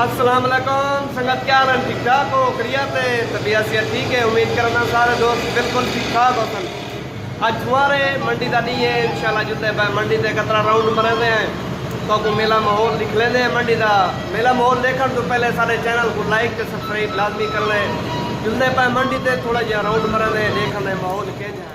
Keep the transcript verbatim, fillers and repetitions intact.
السلام علیکم سنگت، کیا حال ہیں؟ ٹھیک ٹھاک ہو؟ خیریت ہے؟ طبیعت صحت ٹھیک ہے؟ امید کرنا سارے دوست بالکل ٹھیک ٹھاک ہوسن۔ اڄ سوارے منڈی دا ݙینہہ ہے، انشاءاللہ جلدے پئے منڈی تے قطرہ راؤنڈ مریندے ہیں، تہاکوں میلہ ماحول ݙکھلیندے ہیں منڈی دا۔ میلہ ماحول ݙیکھݨ توں پہلے ساݙے چینل کوں لائک تے سبسکرائب لازمی کرݨے۔ جلدے پئے منڈی تے تھوڑا جیہا راؤنڈ مریندے ہیں، ݙیکھݨے ماحول کینجھا ہے۔